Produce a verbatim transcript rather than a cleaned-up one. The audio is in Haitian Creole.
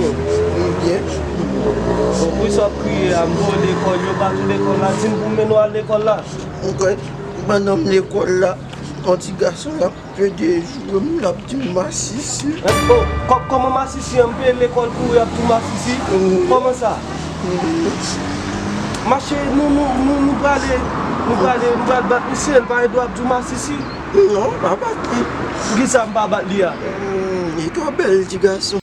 M byen. Bon, poukisa w ap kriye a? M voye w lekòl, yo bat ou lekòl la, di m pou m mennen w al lekòl la. M kwè, pandan m lekòl la, yon ti gason la pede joure m, l ap di m masisi. Hein? Oh, kò- kòman masisi an? M peye lekòl pou ou, y ap di w masisi? Kòman sa? Mache, nou, nou, nou, nou prale, nou prale, nou pral bat misye, l pa gen dwa ap di w masisi. Non, pa bat li. Poukisa m pa bat li a? Hmm, li twò bèl, ti gason.